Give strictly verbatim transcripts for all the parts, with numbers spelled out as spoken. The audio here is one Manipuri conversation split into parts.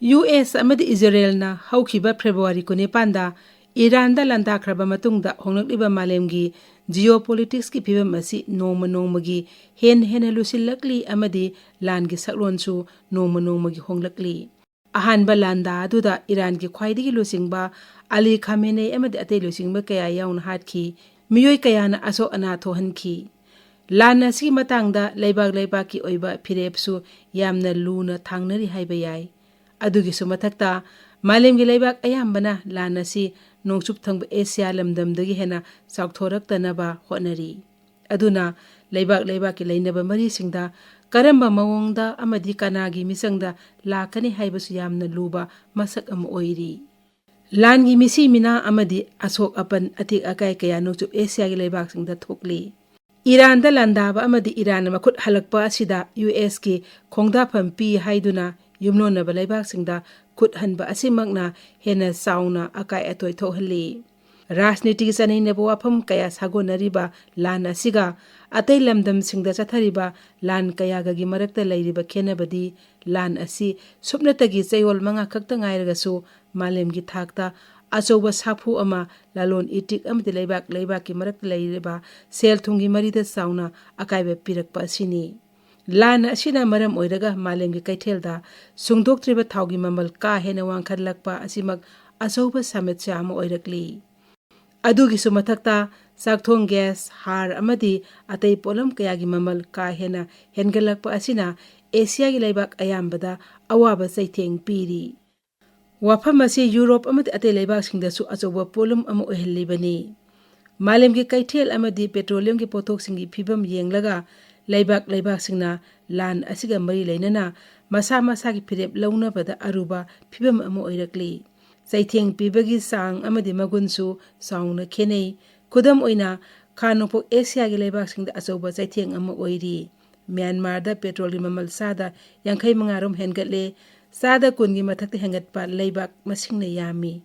ꯌꯨ ꯑꯦꯁ ꯑꯃꯗꯤ ꯏꯖꯔꯦꯜꯅ ꯍꯧꯈꯤꯕ ꯐꯦꯕ꯭ꯔꯨꯋꯥꯔꯤ ꯀꯨꯟꯅꯤꯄꯥꯟꯗ ꯏꯔꯥꯟꯗ ꯂꯥꯟꯗꯥꯈ꯭ꯔꯕ ꯃꯇꯨꯡꯗ ꯍꯣꯡꯂꯛꯂꯤꯕ ꯃꯥꯂꯦꯝꯒꯤ geopolitics ꯀꯤ ꯐꯤꯕꯝ ꯑꯁꯤ ꯅꯣꯡꯃ ꯅꯣꯡꯃꯒꯤ ꯍꯦꯟꯅ ꯍꯦꯟꯅ ꯂꯨꯁꯤꯜꯂꯛꯂꯤ ꯑꯃꯗꯤ ꯂꯥꯟꯒꯤ ꯁꯛꯂꯣꯟꯁꯨ ꯅꯣꯡꯃ ꯅꯣꯡꯃꯒꯤ ꯍꯣꯡꯂꯛꯂꯤ꯫ ꯑꯍꯥꯟꯕ ꯂꯥꯟꯗꯥ ꯑꯗꯨꯗ ꯏꯔꯥꯟꯒꯤ ꯈ꯭ꯋꯥꯏꯗꯒꯤ ꯂꯨꯆꯤꯡꯕ ꯑꯂꯤ ꯈꯥꯃꯦꯅꯦ ꯑꯃꯗꯤ ꯑꯇꯩ ꯂꯨꯆꯤꯡꯕ ꯀꯌꯥ ꯌꯥꯎꯅ ꯍꯥꯠꯈꯤ꯫ ꯃꯤꯑꯣꯏ ꯀꯌꯥꯅ ꯑꯁꯣꯛ ꯑꯅꯥ ꯊꯣꯛꯍꯟꯈꯤ꯫ ꯂꯥꯟ ꯑꯁꯤꯒꯤ ꯃꯇꯥꯡꯗ ꯂꯩꯕꯥꯛ ꯂꯩꯕꯥꯛꯀꯤ ꯑꯣꯏꯕ ꯐꯤꯔꯦꯞꯁꯨ ꯌꯥꯝꯅ ꯂꯨꯅ ꯊꯥꯡꯅꯔꯤ ꯍꯥꯏꯕ ꯌꯥꯏ꯫ ꯑꯗꯨꯒꯤꯁꯨ ꯃꯊꯛꯇ, ꯃꯥꯂꯦꯝꯒꯤ ꯂꯩꯕꯥꯛ ꯑꯌꯥꯝꯕꯅ ꯂꯥꯟ ꯑꯁꯤ ꯅꯣꯡꯆꯨꯞ ꯊꯪꯕ ꯑꯦꯁꯤꯌꯥ ꯂꯝꯗꯝꯗꯒꯤ ꯍꯦꯟꯅ ꯆꯥꯎꯊꯣꯔꯛꯇꯅꯕ ꯍꯣꯠꯅꯔꯤ꯫ ꯑꯗꯨꯅ ꯂꯩꯕꯥꯛ ꯂꯩꯕꯥꯛꯀꯤ ꯂꯩꯅꯕ ꯃꯔꯤꯁꯤꯡꯗ ꯀꯔꯝꯕ ꯃꯑꯣꯡꯗ ꯑꯃꯗꯤ ꯀꯅꯥꯒꯤ ꯃꯤꯆꯪꯗ ꯂꯥꯛꯀꯅꯤ ꯍꯥꯏꯕꯁꯨ ꯌꯥꯝꯅ ꯂꯨꯕ ꯃꯁꯛ ꯑꯃ ꯑꯣꯏꯔꯤ꯫ ꯂꯥꯟꯒꯤ ꯃꯤꯁꯤ ꯃꯤꯅꯥ ꯑꯃꯗꯤ ꯑꯁꯣꯛ ꯑꯄꯟ, ꯑꯇꯦꯛ ꯑꯀꯥꯏ ꯀꯌꯥ ꯅꯣꯡꯆꯨꯞ ꯑꯦꯁꯤꯌꯥꯒꯤ ꯂꯩꯕꯥꯛꯁꯤꯡꯗ ꯊꯣꯛꯂꯤ꯫ ꯏꯔꯥꯟꯗ ꯂꯥꯟꯗꯥꯕ ꯑꯃꯗꯤ ꯏꯔꯥꯟꯅ ꯃꯈꯨꯠ ꯍꯜꯂꯛꯄ ꯑꯁꯤꯗ ꯌꯨ ꯑꯦꯁꯀꯤ ꯈꯣꯡꯗꯥꯐꯝ ꯄꯤ ꯍꯥꯏꯗꯨꯅ ꯌꯨꯝꯂꯣꯟꯅꯕ ꯂꯩꯕꯥꯛꯁꯤꯡꯗ ꯈꯨꯠ ꯍꯟꯕ ꯑꯁꯤꯃꯛꯅ ꯍꯦꯟꯅ ꯆꯥꯎꯅ ꯑꯀꯥꯏ ꯑꯇꯣꯏ ꯊꯣꯛꯍꯜꯂꯤ꯫ ꯔꯥꯖꯅꯤꯇꯤꯒꯤ ꯆꯅꯩꯅꯕ ꯋꯥꯐꯝ ꯀꯌꯥ ꯁꯥꯒꯣꯟꯅꯔꯤꯕ ꯂꯥꯟ ꯑꯁꯤꯒ ꯑꯇꯩ ꯂꯝꯗꯝꯁꯤꯡꯗ ꯆꯠꯊꯔꯤꯕ ꯂꯥꯟ ꯀꯌꯥꯒꯒꯤ ꯃꯔꯛꯇ ꯂꯩꯔꯤꯕ ꯈꯦꯟꯅꯕꯗꯤ, ꯂꯥꯟ ꯑꯁꯤ ꯁꯨꯞꯅꯇꯒꯤ ꯆꯌꯣꯜ ꯃꯉꯥ ꯈꯛꯇ ꯉꯥꯏꯔꯒꯁꯨ ꯃꯥꯂꯦꯝꯒꯤ ꯊꯥꯛꯇ ꯑꯆꯧꯕ ꯁꯥꯐꯨ ꯑꯃ, ꯂꯂꯣꯟ ꯏꯇꯤꯛ ꯑꯃꯗꯤ ꯂꯩꯕꯥꯛ ꯂꯩꯕꯥꯛꯀꯤ ꯃꯔꯛꯇ ꯂꯩꯔꯤꯕ ꯁꯦꯜ ꯊꯨꯝꯒꯤ ꯃꯔꯤꯗ ꯆꯥꯎꯅ ꯑꯀꯥꯏꯕ ꯄꯤꯔꯛꯄ ꯑꯁꯤꯅꯤ꯫ ꯂꯥꯟ ꯑꯁꯤꯅ ꯃꯔꯝ ꯑꯣꯏꯔꯒ ꯃꯥꯂꯦꯝꯒꯤ ꯀꯩꯊꯦꯜꯗ ꯁꯨꯡꯗꯣꯛꯇ꯭ꯔꯤꯕ ꯊꯥꯎꯒꯤ ꯃꯃꯜ ꯀꯥ ꯍꯦꯟꯅ ꯋꯥꯡꯈꯠꯂꯛꯄ ꯑꯁꯤꯃꯛ ꯑꯆꯧꯕ ꯁꯃꯁ꯭ꯌꯥ ꯑꯃ ꯑꯣꯏꯔꯛꯂꯤ꯫ ꯑꯗꯨꯒꯤꯁꯨ ꯃꯊꯛꯇ, ꯆꯥꯛꯊꯣꯡ ꯒ꯭ꯌꯥꯁ, ꯍꯥꯔ ꯑꯃꯗꯤ ꯑꯇꯩ ꯄꯣꯠꯂꯝ ꯀꯌꯥꯒꯤ ꯃꯃꯜ ꯀꯥ ꯍꯦꯟꯅ ꯍꯦꯟꯒꯠꯂꯛꯄ ꯑꯁꯤꯅ ꯑꯦꯁꯤꯌꯥꯒꯤ ꯂꯩꯕꯥꯛ ꯑꯌꯥꯝꯕꯗ ꯑꯋꯥꯕ ꯆꯩꯊꯦꯡ ꯄꯤꯔꯤ꯫ ꯋꯥꯐꯝ ꯑꯁꯤ ꯌꯨꯔꯣꯞ ꯑꯃꯗꯤ ꯑꯇꯩ ꯂꯩꯕꯥꯛꯁꯤꯡꯗꯁꯨ ꯑꯆꯧꯕ ꯄꯣꯠꯂꯨꯝ ꯑꯃ ꯑꯣꯏꯍꯜꯂꯤꯕꯅꯤ꯫ ꯃꯥꯂꯦꯝꯒꯤ ꯀꯩꯊꯦꯜ ꯑꯃꯗꯤ ꯄꯦꯇ꯭ꯔꯣꯂꯤꯌꯝꯒꯤ ꯄꯣꯠꯊꯣꯛꯁꯤꯡꯒꯤ ꯐꯤꯕꯝ ꯌꯦꯡꯂꯒ, ꯂꯩꯕꯥꯛ ꯂꯩꯕꯥꯛꯁꯤꯡꯅ ꯂꯥꯟ ꯑꯁꯤꯒ ꯃꯔꯤ ꯂꯩꯅꯅ ꯃꯁꯥ ꯃꯁꯥꯒꯤ ꯐꯤꯔꯦꯞ ꯂꯧꯅꯕꯗ ꯑꯔꯨꯕ ꯐꯤꯕꯝ ꯑꯃ ꯑꯣꯏꯔꯛꯂꯤ꯫ ꯆꯩꯊꯦꯡ ꯄꯤꯕꯒꯤ ꯆꯥꯡ ꯑꯃꯗꯤ ꯃꯒꯨꯟꯁꯨ ꯆꯥꯎꯅ ꯈꯦꯠꯅꯩ꯫ ꯈꯨꯗꯝ ꯑꯣꯏꯅ, ꯈꯥ ꯅꯣꯡꯄꯣꯛ ꯑꯦꯁꯤꯌꯥꯒꯤ ꯂꯩꯕꯥꯛꯁꯤꯡꯗ ꯑꯆꯧꯕ ꯆꯩꯊꯦꯡ ꯑꯃ ꯑꯣꯏꯔꯤ꯫ ꯃ꯭ꯌꯥꯟꯃꯥꯔꯗ ꯄꯦꯇ꯭ꯔꯣꯜꯒꯤ ꯃꯃꯜ ꯆꯥꯗ ꯌꯥꯡꯈꯩ ꯃꯉꯥ ꯔꯣꯝ ꯍꯦꯟꯒꯠꯂꯦ꯫ ꯆꯥꯗ ꯀꯨꯟꯒꯤ ꯃꯊꯛꯇ ꯍꯦꯟꯒꯠꯄ ꯂꯩꯕꯥꯛ ꯃꯁꯤꯡꯅ ꯌꯥꯝꯃꯤ꯫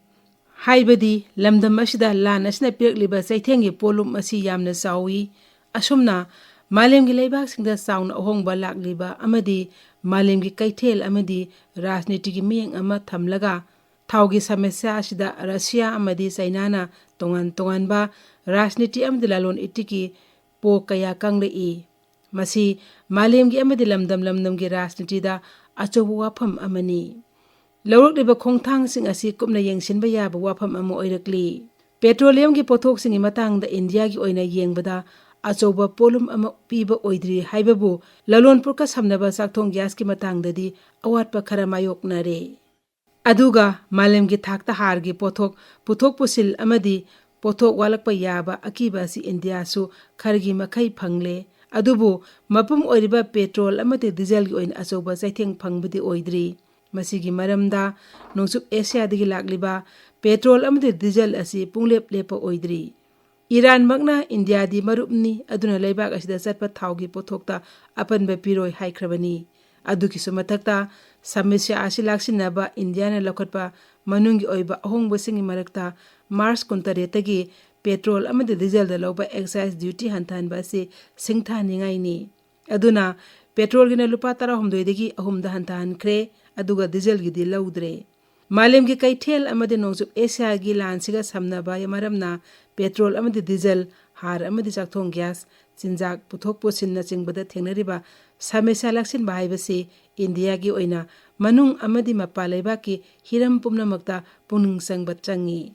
ꯍꯥꯏꯕꯗꯤ, ꯂꯝꯗꯝ ꯑꯁꯤꯗ ꯂꯥꯟ ꯑꯁꯤꯅ ꯄꯤꯔꯛꯂꯤꯕ ꯆꯩꯊꯦꯡꯒꯤ ꯄꯣꯠꯂꯨꯝ ꯑꯁꯤ ꯌꯥꯝꯅ ꯆꯥꯎꯏ꯫ ꯑꯁꯨꯝꯅ, ꯃꯥꯂꯦꯝꯒꯤ ꯂꯩꯕꯥꯛꯁꯤꯡꯗ ꯆꯥꯎꯅ ꯑꯍꯣꯡꯕ ꯂꯥꯛꯂꯤꯕ ꯑꯃꯗꯤ ꯃꯥꯂꯦꯝꯒꯤ ꯀꯩꯊꯦꯜ ꯑꯃꯗꯤ ꯔꯥꯖꯅꯤꯇꯤꯒꯤ ꯃꯤꯠꯌꯦꯡ ꯑꯃ ꯊꯝꯂꯒ ꯊꯥꯎꯒꯤ ꯁꯃꯁ꯭ꯌꯥ ꯑꯁꯤꯗ ꯔꯁꯤꯌꯥ ꯑꯃꯗꯤ ꯆꯩꯅꯥꯅ ꯇꯣꯉꯥꯟ ꯇꯣꯉꯥꯟꯕ ꯔꯥꯖꯅꯤꯇꯤ ꯑꯃꯗꯤ ꯂꯂꯣꯟ ꯏꯇꯤꯛꯀꯤ ꯄꯣ ꯀꯌꯥ ꯀꯪꯂꯛꯏ꯫ ꯃꯁꯤ ꯃꯥꯂꯦꯝꯒꯤ ꯑꯃꯗꯤ ꯂꯝꯗꯝ ꯂꯝꯗꯝꯒꯤ ꯔꯥꯖꯅꯤꯇꯤꯗ ꯑꯆꯧꯕ ꯋꯥꯐꯝ ꯑꯃꯅꯤ꯫ ꯂꯧꯔꯛꯂꯤꯕ ꯈꯣꯡꯊꯥꯡꯁꯤꯡ ꯑꯁꯤ ꯀꯨꯞꯅ ꯌꯦꯡꯁꯤꯟꯕ ꯌꯥꯕ ꯋꯥꯐꯝ ꯑꯃ ꯑꯣꯏꯔꯛꯂꯤ꯫ ꯄꯦꯇ꯭ꯔꯣꯂꯤꯌꯝꯒꯤ ꯄꯣꯠꯊꯣꯛꯁꯤꯡꯒꯤ ꯃꯇꯥꯡꯗ ꯏꯟꯗꯤꯌꯥꯒꯤ ꯑꯣꯏꯅ ꯌꯦꯡꯕꯗ ꯑꯆꯧꯕ ꯄꯣꯠꯂꯨꯝ ꯑꯃ ꯄꯤꯕ ꯑꯣꯏꯗ꯭ꯔꯤ ꯍꯥꯏꯕꯕꯨ ꯂꯂꯣꯟ ꯄꯨꯔꯛꯀ ꯁꯝꯅꯕ ꯆꯥꯛꯊꯣꯡ ꯒ꯭ꯌꯥꯁꯀꯤ ꯃꯇꯥꯡꯗꯗꯤ ꯑꯋꯥꯠꯄ ꯈꯔ ꯃꯥꯌꯣꯛꯅꯔꯦ꯫ ꯑꯗꯨꯒ ꯃꯥꯂꯦꯝꯒꯤ ꯊꯥꯛꯇ ꯍꯥꯔꯒꯤ ꯄꯣꯠꯊꯣꯛ ꯄꯨꯊꯣꯛ ꯄꯨꯁꯤꯜ ꯑꯃꯗꯤ ꯄꯣꯠꯊꯣꯛ ꯋꯥꯠꯂꯛꯄ ꯌꯥꯕ ꯑꯀꯤꯕ ꯑꯁꯤ ꯏꯟꯗꯤꯌꯥꯁꯨ ꯈꯔꯒꯤ ꯃꯈꯩ ꯐꯪꯂꯦ꯫ ꯑꯗꯨꯕꯨ ꯃꯄꯨꯝ ꯑꯣꯏꯔꯤꯕ ꯄꯦꯇ꯭ꯔꯣꯜ ꯑꯃꯗꯤ ꯗꯤꯖꯜꯒꯤ ꯑꯣꯏꯅ ꯑꯆꯧꯕ ꯆꯩꯊꯦꯡ ꯐꯪꯕꯗꯤ ꯑꯣꯏꯗ꯭ꯔꯤ꯫ ꯃꯁꯤꯒꯤ ꯃꯔꯝꯗ ꯅꯣꯡꯆꯨꯞ ꯑꯦꯁꯤꯌꯥꯗꯒꯤ ꯂꯥꯛꯂꯤꯕ ꯄꯦꯇ꯭ꯔꯣꯜ ꯑꯃꯗꯤ ꯗꯤꯖꯜ ꯑꯁꯤ ꯄꯨꯡꯂꯦꯞ ꯂꯦꯞꯄ ꯑꯣꯏꯗ꯭ꯔꯤ꯫ ꯏꯔꯥꯟꯃꯛꯅ ꯏꯟꯗꯤꯌꯥꯗꯤ ꯃꯔꯨꯞꯅꯤ, ꯑꯗꯨꯅ ꯂꯩꯕꯥꯛ ꯑꯁꯤꯗ ꯆꯠꯄ ꯊꯥꯎꯒꯤ ꯄꯣꯠꯊꯣꯛꯇ ꯑꯄꯟꯕ ꯄꯤꯔꯣꯏ ꯍꯥꯏꯈ꯭ꯔꯕꯅꯤ꯫ ꯑꯗꯨꯒꯤꯁꯨ ꯃꯊꯛꯇ ꯁꯃꯁ꯭ꯌꯥ ꯑꯁꯤ ꯂꯥꯛꯁꯤꯟꯅꯕ ꯏꯟꯗꯤꯌꯥꯅ ꯂꯧꯈꯠꯄ ꯃꯅꯨꯡꯒꯤ ꯑꯣꯏꯕ ꯑꯍꯣꯡꯕꯁꯤꯡꯒꯤ ꯃꯔꯛꯇ ꯃꯥꯔꯆ ꯀꯨꯟꯇꯔꯦꯠꯇꯒꯤ ꯄꯦꯇ꯭ꯔꯣꯜ ꯑꯃꯗꯤ ꯗꯤꯖꯜꯗ ꯂꯧꯕ excise duty ꯍꯟꯊꯍꯟꯕ ꯑꯁꯤ ꯁꯤꯡꯊꯥꯅꯤꯡꯉꯥꯏꯅꯤ꯫ ꯑꯗꯨꯅ ꯄꯦꯇ꯭ꯔꯣꯜꯒꯤꯅ ꯂꯨꯄꯥ ꯇꯔꯥꯍꯨꯝꯗꯣꯏꯗꯒꯤ ꯑꯍꯨꯝꯗ ꯍꯟꯊꯍꯟꯈ꯭ꯔꯦ, ꯑꯗꯨꯒ ꯗꯤꯖꯜꯒꯤꯗꯤ ꯂꯧꯗ꯭ꯔꯦ꯫ ꯃꯥꯂꯦꯝꯒꯤ ꯀꯩꯊꯦꯜ ꯑꯃꯗꯤ ꯅꯣꯡꯆꯨꯞ ꯑꯦꯁꯤꯌꯥꯒꯤ ꯂꯥꯟꯁꯤꯒ ꯁꯝꯅꯕ ꯃꯔꯝꯅ ꯄꯦꯇ꯭ꯔꯣꯜ ꯑꯃꯗꯤ ꯗꯤꯖꯜ, ꯍꯥꯔ ꯑꯃꯗꯤ ꯆꯥꯛꯊꯣꯡ ꯒ꯭ꯌꯥꯁ, ꯆꯤꯟꯖꯥꯛ ꯄꯨꯊꯣꯛ ꯄꯨꯁꯤꯟꯅꯆꯤꯡꯕꯗ ꯊꯦꯡꯅꯔꯤꯕ ꯁꯃꯁ꯭ꯌꯥ ꯂꯥꯛꯁꯤꯟꯕ ꯍꯥꯏꯕꯁꯤ ꯏꯟꯗꯤꯌꯥꯒꯤ ꯑꯣꯏꯅ ꯃꯅꯨꯡ ꯑꯃꯗꯤ ꯃꯄꯥꯟ ꯂꯩꯕꯥꯛꯀꯤ ꯍꯤꯔꯝ ꯄꯨꯝꯅꯃꯛꯇ ꯄꯨꯛꯅꯤꯡ ꯆꯪꯕ ꯆꯪꯏ꯫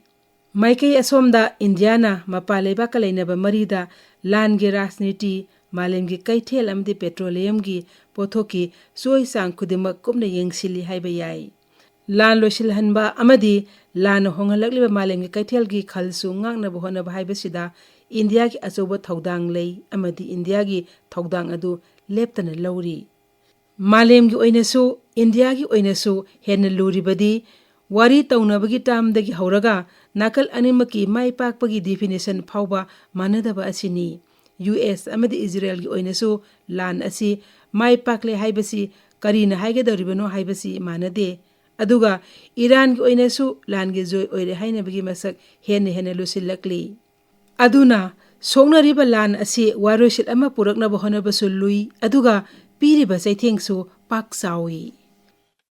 ꯃꯥꯏꯀꯩ ꯑꯁꯣꯝꯗ ꯏꯟꯗꯤꯌꯥꯅ ꯃꯄꯥꯟ ꯂꯩꯕꯥꯛꯀ ꯂꯩꯅꯕ ꯃꯔꯤꯗ ꯂꯥꯟꯒꯤ ꯔꯥꯖꯅꯤꯇꯤ, ꯃꯥꯂꯦꯝꯒꯤ ꯀꯩꯊꯦꯜ ꯑꯃꯗꯤ ꯄꯦꯇ꯭ꯔꯣꯂꯤꯌꯝꯒꯤ ꯄꯣꯠꯊꯣꯛꯀꯤ ꯆꯣꯏ ꯆꯥꯡ ꯈꯨꯗꯤꯡꯃꯛ ꯀꯨꯞꯅ ꯌꯦꯡꯁꯤꯜꯂꯤ ꯍꯥꯏꯕ ꯌꯥꯏ꯫ ꯂꯥꯟ ꯂꯣꯏꯁꯤꯜꯍꯟꯕ ꯑꯃꯗꯤ ꯂꯥꯟꯅ ꯍꯣꯡꯍꯜꯂꯛꯂꯤꯕ ꯃꯥꯂꯦꯝꯒꯤ ꯀꯩꯊꯦꯜꯒꯤ ꯈꯜꯁꯨ ꯉꯥꯛꯅꯕ ꯍꯣꯠꯅꯕ ꯍꯥꯏꯕꯁꯤꯗ ꯏꯟꯗꯤꯌꯥꯒꯤ ꯑꯆꯧꯕ ꯊꯧꯗꯥꯡ ꯂꯩ ꯑꯃꯗꯤ ꯏꯟꯗꯤꯌꯥꯒꯤ ꯊꯧꯗꯥꯡ ꯑꯗꯨ ꯂꯦꯞꯇꯅ ꯂꯧꯔꯤ꯫ ꯃꯥꯂꯦꯝꯒꯤ ꯑꯣꯏꯅꯁꯨ, ꯏꯟꯗꯤꯌꯥꯒꯤ ꯑꯣꯏꯅꯁꯨ ꯍꯦꯟꯅ ꯂꯨꯔꯤꯕꯗꯤ ꯋꯥꯔꯤ ꯇꯧꯅꯕꯒꯤ ꯇꯥꯝꯗꯒꯤ ꯍꯧꯔꯒ ꯅꯥꯀꯜ ꯑꯅꯤꯃꯛꯀꯤ ꯃꯥꯏ ꯄꯥꯛꯄꯒꯤ definition ꯐꯥꯎꯕ ꯃꯥꯟꯅꯗꯕ ꯑꯁꯤꯅꯤ꯫ ꯌꯨ ꯑꯦꯁ ꯑꯃꯗꯤ ꯏꯖꯔꯦꯜꯒꯤ ꯑꯣꯏꯅꯁꯨ ꯂꯥꯟ ꯑꯁꯤ ꯃꯥꯏ ꯄꯥꯛꯂꯦ ꯍꯥꯏꯕꯁꯤ ꯀꯔꯤꯅ ꯍꯥꯏꯒꯗꯧꯔꯤꯕꯅꯣ ꯍꯥꯏꯕꯁꯤ ꯃꯥꯟꯅꯗꯦ꯫ ꯑꯗꯨꯒ ꯏꯔꯥꯟꯒꯤ ꯑꯣꯏꯅꯁꯨ ꯂꯥꯟꯒꯤ ꯖꯣꯏ ꯑꯣꯏꯔꯦ ꯍꯥꯏꯅꯕꯒꯤ ꯃꯁꯛ ꯍꯦꯟꯅ ꯍꯦꯟꯅ ꯂꯨꯁꯤꯜꯂꯛꯂꯤ꯫ ꯑꯗꯨꯅ ꯁꯣꯛꯅꯔꯤꯕ ꯂꯥꯟ ꯑꯁꯤ ꯋꯥꯔꯣꯏꯁꯤꯠ ꯑꯃ ꯄꯨꯔꯛꯅꯕ ꯍꯣꯠꯅꯕꯁꯨ ꯂꯨꯏ, ꯑꯗꯨꯒ ꯄꯤꯔꯤꯕ ꯆꯩꯊꯦꯡꯁꯨ ꯄꯥꯛ ꯆꯥꯎꯏ꯫